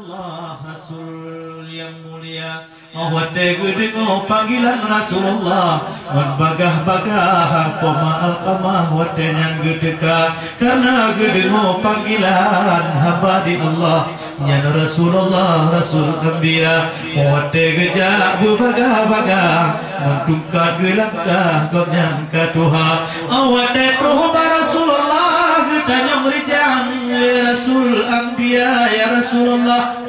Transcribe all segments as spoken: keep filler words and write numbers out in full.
Allah, Rasul nyang mulia, watée geudeungoe panggilan Rasulullah, ngon bagah-bagah poma Alqamah watée nyan geuteuka, kareuna geudeungoe panggilan hamba di Allah, nyan Rasulullah, Rasul Anbiya. Watée geujak beubagah-bagah, ngon tungkat geulangkah gobnyan ka tuha. Watée troh bak Rasulullah, geutanyong rijang lé Rasul Anbiya, "Ya Rasulullah,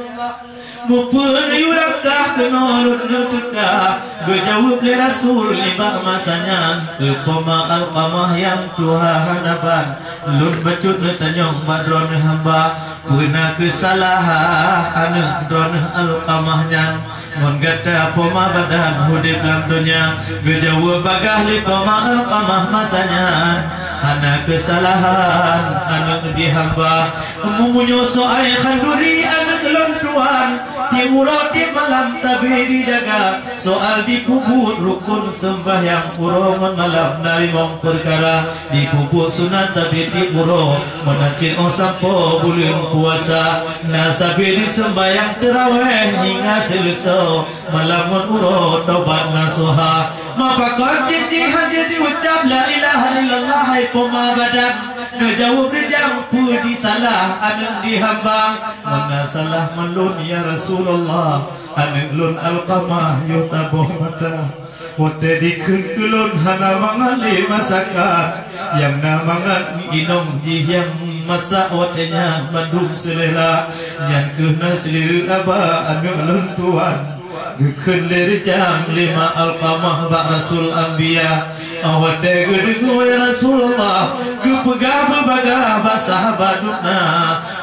mupeue neuyue langkah keunoe lôn neuteuka?" Geujaweueb lé Rasul nibak masa nyan, "Keu poma Alqamah nyang tuha hana ban, lôn bacut neutanyong bak droeneueh hamba, peue na keusalahan aneuëk droeneueh Alqamah nyan ngon gata poma badan udeb lam donya?" Geujaweueb bagah lé poma Alqamah masa nyan, "Hana keusalahan aneuëk di hamba. Meunyoe soai khanduri aneuëk lôn tuan, tieb uroe tieb malam tabé dijaga. Soal dipeubuet rukon seumbahyang uroe ngon malam na limong peukara. Dipeubuet sunat tabé tieb uroe, meunan cit óh sampoe buleuen puasa. Na sabé diseumbahyang teurawéh hingga seuleusoe, malam ngon uroe tobat nasuha." Mapakon cit jih hana jiucab la ilaha illallah hai poma badan. Neujaweueb rijang, "Peue jisalah aneuëk di hamba?" "Mana salah man lôn, ya Rasulullah? Aneuëk lôn Alqamah yoh taboh mata. Watée dikheun keu lôn hana mangat lé masakan, nyang na mangat inong jih nyang masak watée nyan mandum seulera. Nyan kheueh na seulireuk haba aneuëk lôn tuan." Geukheun lé rijang lé ma Alqamah bak Rasul Anbiya. Watée geudeungoe, ya Rasulullah, geupeugah beubagah bak sahabat geuh na,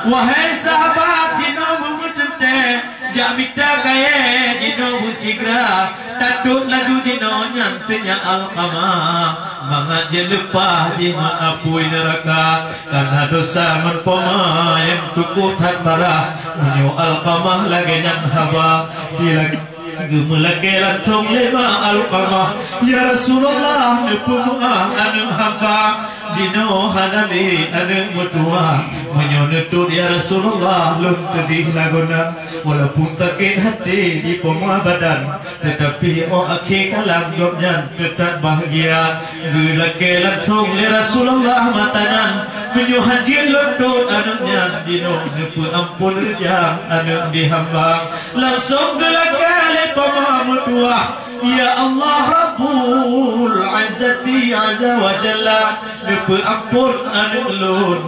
"Wahai sahabat, jinoe beumeuteuntée, jak mita kayée jinoe beusigra, tatot laju jinoe nyan teunyak Alqamah, mangat jeuet leupah jih mat apui neuraka, kareuna dosa ngon poma nyang tukoh that parah." Meunyoe Alqamah lagée nyan haba, di lagée Geumeulakée langsong lé ma Alqamah, "Ya Rasulullah, neupeumeuáh aneuëk hamba, jinoe hana lé aneuëk meutuwah. Meunyoe neutot, ya Rasulullah, lôn teudeh lagoena." Walaupun sakét até di poma badan, teutapi óh akhé kalam gobnyan teutab bahgia. Geulakée langsong lé Rasulullah mata nyan, "Meunyoe hana jeuet lôn tot aneuëk nyan, jinoe neupeuamphon rijang aneuëk di hamba." Langsong geulakée lé poma meutuwah, "Ya Allah Rabbul Izzati Azza wa Jalla, neupeuamphon aneuëk lôn,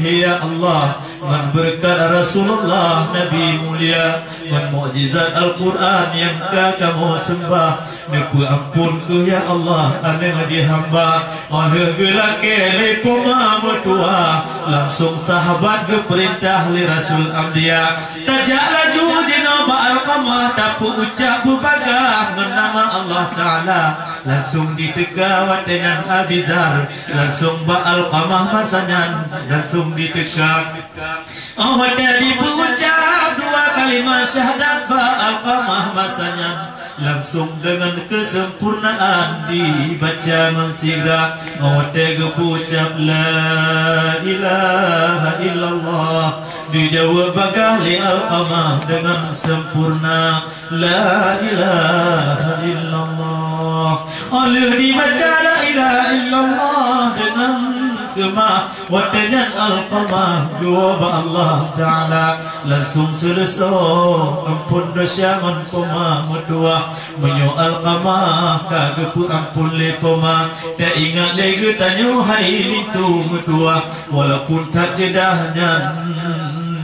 ya Allah." Ngon beureukat Rasulullah Nabi mulia, ngon mukjizat Al-Qur'an nyang ka kamoe seumbah, neupeuamphon kheueh, ya Allah, aneuëk di hamba. Óh lheueh geulakée lé poma meutuwah, langsong sahabat geupeurintah lé Rasul Anbiya, "Tajak laju jinoe bak Alqamah, tapeuucab beubagah ngon nama Allah Taala." Langsong jiteuka watée nyan Abi Dzar, langsong bak Alqamah masa nyan, langsong jiteuka. Óh watée jipeuucab dua kalimah syahadat bak Alqamah masa nyan, langsong deungon keuseumpurnaan jibaca ngon sigra. Óh watée geupeuucab, "La ilaha illallah," dijaweueb bagah lé Alqamah deungon seumpurna, "La ilaha illallah." Óh lheueh jibaca la ilaha illallah deungon keumah, watée nyan Alqamah geuwoe bak Allah Taala, langsong seuleusoe amphon desya ngon poma meutuwah. Meunyoe Alqamah ka geupeuamphon lé poma, teuingat lé geutanyoe hai linto meutuwah, walaupun that ceudah nyan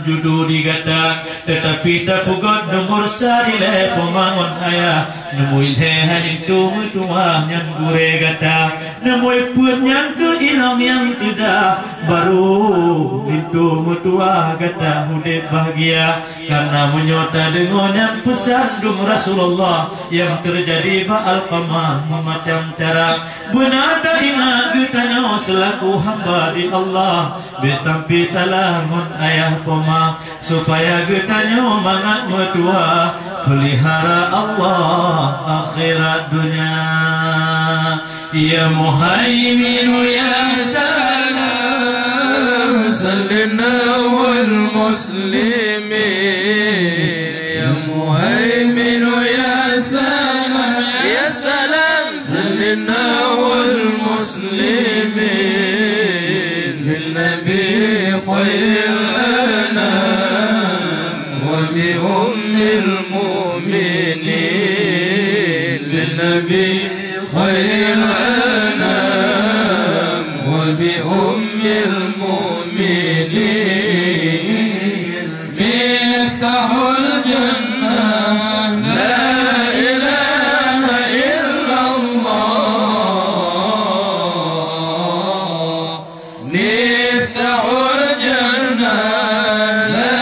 judo di gata, teutapi tapeugét nomor sa dilée poma ngon ayah, nomor lhée hai linto meutuwah nyan gurée gata. Neumoi peuet nyang keu inong nyang ceudah, barô linto meutuwah gata udeb bahgia. Kareuna meunyoe tadeungoe nyan peusan dum Rasulullah nyang teujadi bak Alqamah meumacam cara, beuna taingat geutanyoe seulaku hamba di Allah, bék tampi salah ngon ayah poma, supaya geutanyoe mangat meutuwah, peulihara Allah akhirat dunya. Ya Muhaiminu ya Salam, sallinna wal muslimin. مفتاح الجنة، لا إله إلا الله. مفتاح الجنة، لا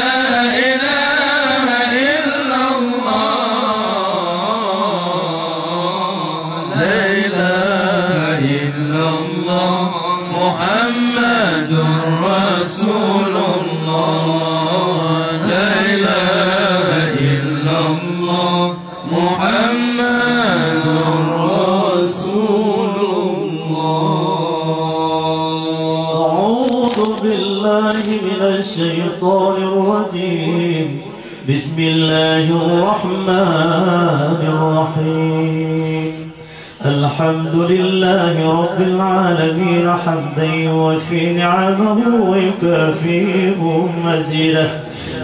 إله إلا الله. لا إله إلا الله، محمد رسول الله. لا إله إلا الله، محمد رسول الله. أعوذ بالله من الشيطان الرجيم. بسم الله الرحمن الرحيم. الحمد لله رب العالمين، حمدا يوافي نعمه ويكافئ مزيده.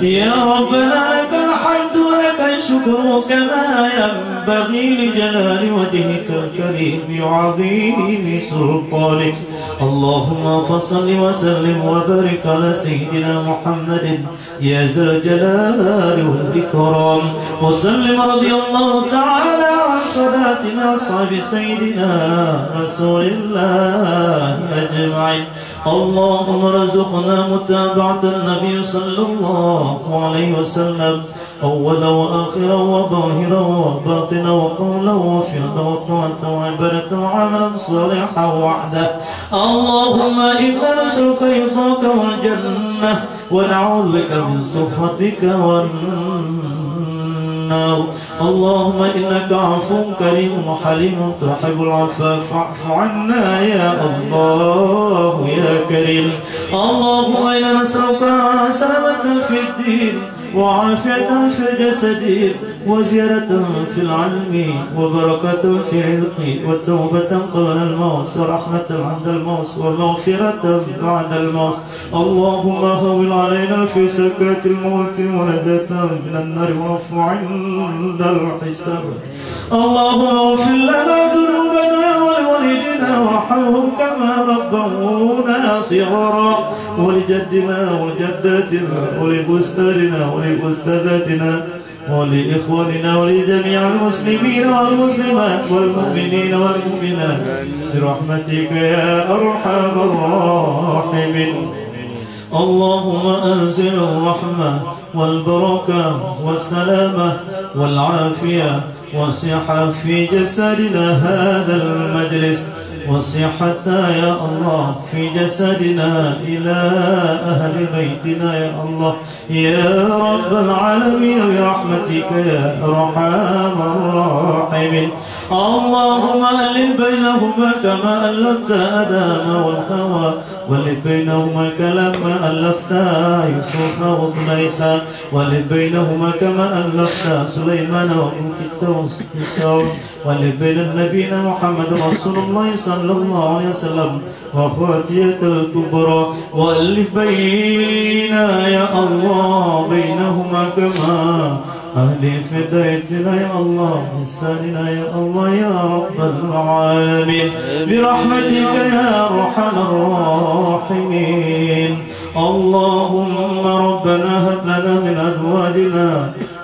يا ربنا، لك الحمد ولك الشكر، كما ينبغي لجلال وجهك الكريم وعظيم سلطانك. اللهم فصل وسلم وبارك على سيدنا محمد يا ذا الجلال والإكرام. وسلم، رضي الله تعالى عن ساداتنا أصحاب سيدنا رسول الله أجمعين. اللهم ارزقنا متابعة النبي صلى الله عليه وسلم، أولا وآخرا وظاهرا وباطنا وقولا وفعلا وطاعة وعبادة وعملا صالحا وحده. اللهم إنا نسألك رضاك والجنة، ونعوذ بك من سخطك والنار. اللهم إنك عفو كريم حليم تحب العفو فاعف عنا يا الله يا كريم. اللهم إنا نسألك سلامة في الدين، وعافية في الجسد، وزيادة في العلم، وبركة في الرزق، وتوبة قبل الموت، ورحمة عند الموت، ومغفرة بعد الموت. اللهم هون علينا في سكرات الموت ونجاة من النار، واعف عنا عند الحساب. اللهم اغفر لنا ذنوبنا ولوالدينا وارحمهم كما ربونا صغارا، ولجدنا وجداتنا ولأستاذنا ولأستاذاتنا ولإخواننا ولجميع المسلمين والمسلمات والمؤمنين والمؤمنات برحمتك يا أرحم الراحمين. اللهم أنزل الرحمة والبركة والسلامة والعافية والصحة في جسدنا هذا المجلس، والصحة يا الله في جسدنا إلى أهل بيتنا يا الله يا رب العالمين برحمتك يا أرحم الراحمين. اللهم ألف بينهما كما ألفت آدم وحواء، وألف بينهما كما ألفت يوسف وزليخا، وألف بينهما كما ألفت سليمان وبلقيس، وألف بين نبينا محمد رسول الله صلى الله عليه وسلم وفاتحة الكبرى، وألف بينا يا الله بينهما كما أهدي في بيتنا يا الله، إحساننا يا الله يا رب العالمين، برحمتك يا أرحم الراحمين. اللهم ربنا هب لنا من أزواجنا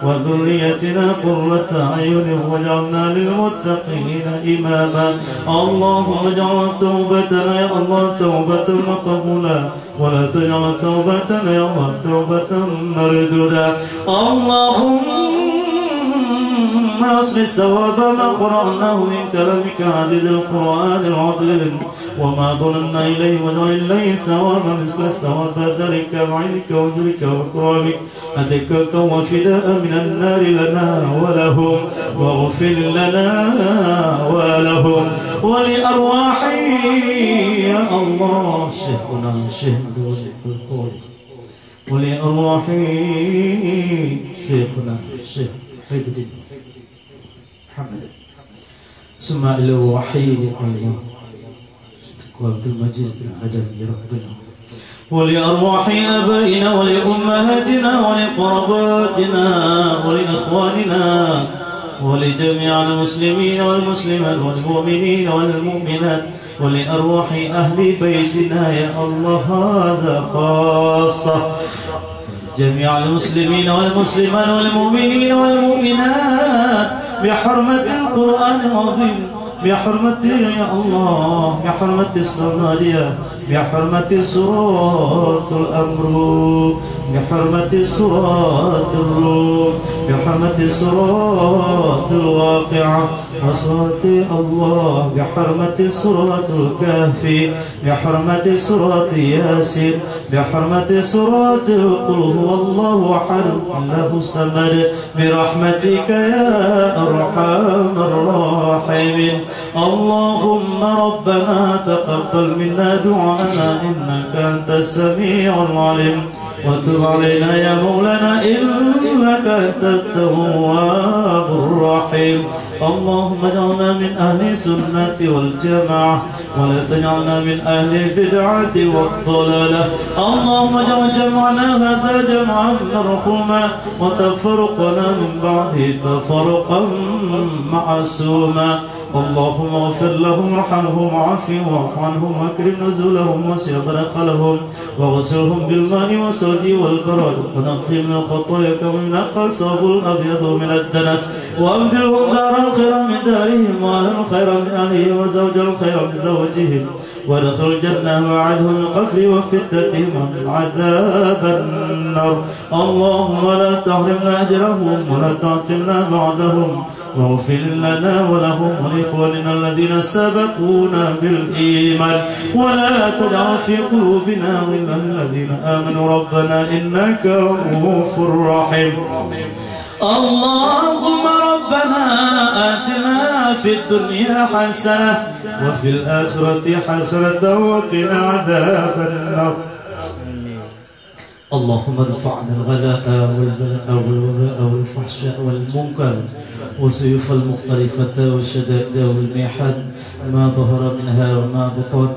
وذريتنا قرة أعين واجعلنا للمتقين إماما. اللهم اجعل توبتنا يا الله توبة مقبولة، ولا تجعل توبتنا يا الله توبة مردودة. اللهم أصلح ثواب ما قرأناه من كلامك عزيز القرآن العظيم، وما ظلمنا إليه واجعل إليه ثواب مثل ثواب ذلك بعينك وجودك وإكرامك، عتقك وفداء من النار لنا ولهم، واغفر لنا ولهم ولأرواح يا الله شيخنا الشيخ عبد الوهاب الخوري، ولأرواح شيخنا الشيخ محي الدين محمد. ثم إلى وحيد الله. قال عبد المجيد بن آدم يا ربنا. ولأرواح آبائنا ولأمهاتنا ولقراباتنا ولإخواننا ولجميع المسلمين والمسلمات والمؤمنين والمؤمنات ولأرواح أهل بيتنا يا الله هذا خاصة. جميع المسلمين والمسلمات والمؤمنين والمؤمنات بحرمة القرآن العظيم، بحرمة، يا الله، بحرمة الصمدية، بحرمة سورة الأمر، بحرمة سورة الروم، بحرمة سورة الواقعة، وسورة الله، بحرمة سورة الكهف، بحرمة سورة ياسين، بحرمة سورة قل هو الله أحد الله الصمد، برحمتك يا أرحم الراحمين. اللهم ربنا تقبل منا دعاءنا إنك أنت السميع العليم، وتب علينا يا مولانا إنك أنت التواب الرحيم. اللهم اجعلنا من أهل السنة والجماعة، ولا تجعلنا من أهل البدعة والضلالة. اللهم اجعل جمعنا هذا جمعا مرحوما، وتفرقنا من بعده تفرقا معصوما. اللهم اغفر لهم وارحمهم وعافهم واعف عنهم وأكرم نزلهم ووسع مدخلهم واغسلهم بالماء والثلج والبرد ونقهم من الخطايا كما ينقى الثوب الأبيض من الدنس وأبدلهم دارا خيرا من دارهم وأهلا خيرا من أهلهم وزوجا خيرا من زوجهم وادخلهم الجنة وأعذهم من قتلهم وفتنتهم ومن عذاب النار. اللهم لا تحرمنا أجرهم ولا تعطلنا بعدهم واغفر لنا ولهم ولإخواننا الذين سبقونا بالإيمان ولا تجعل في قلوبنا غلا للذين آمنوا ربنا إنك رؤوف رحيم. اللهم ربنا آتنا في الدنيا حسنة وفي الآخرة حسنة وقنا عذاب النار. اللهم ادفع عنا الغلاء والبلاء والوباء والفحشاء والمنكر والسيوف المختلفة والشدائد والمحن ما ظهر منها وما بطن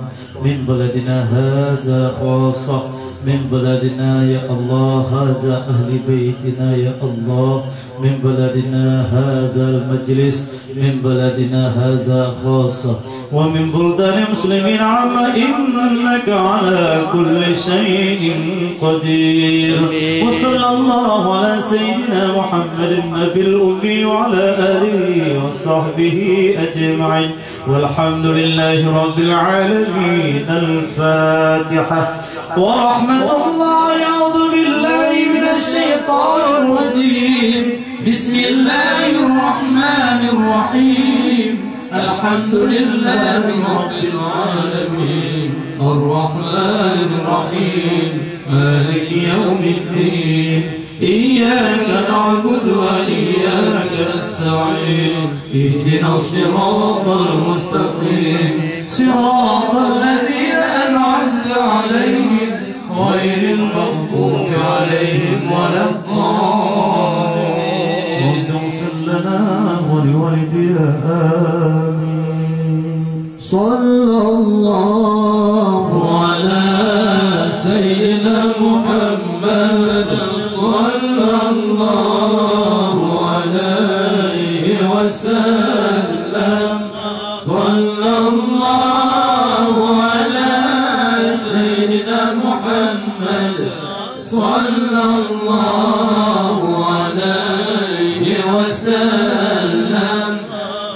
من بلدنا هذا خاصة، من بلدنا يا الله هذا أهل بيتنا يا الله، من بلدنا هذا المجلس، من بلدنا هذا خاصة، ومن بلدان المسلمين عامة، إنك على كل شيء قدير. وصلى الله على سيدنا محمد النبي الأمي وعلى آله وصحبه أجمعين. والحمد لله رب العالمين. الفاتحة. ورحمة الله، أعوذ بالله من الشيطان الرجيم. بسم الله الرحمن الرحيم. الحمد لله رب العالمين. الرحمن الرحيم. مالك يوم الدين. إياك نعبد وإياك نستعين. اهدنا الصراط المستقيم. صراط الذين أنعمت عليهم غير المغضوب عليهم ولا الضالين. رب اغفر لنا ولوالدينا. آمين. صلى الله على سيدنا محمد، صلى الله عليه وسلم، صلى الله على سيدنا محمد، صلى الله عليه وسلم،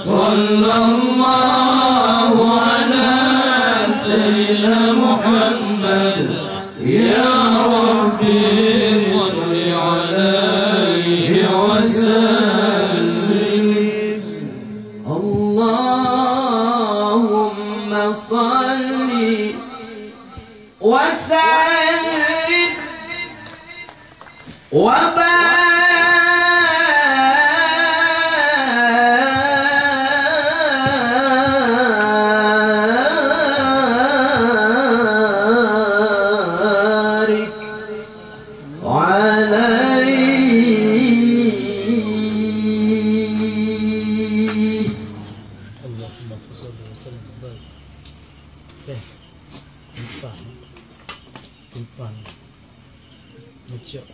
صلى الله على سيدنا محمد. يا ربي صل عليه وسلم. اللهم صل وسلم وبارك عليه. اللهم صل وسلم وبارك. Tumpang. Tumpang. Ngecek.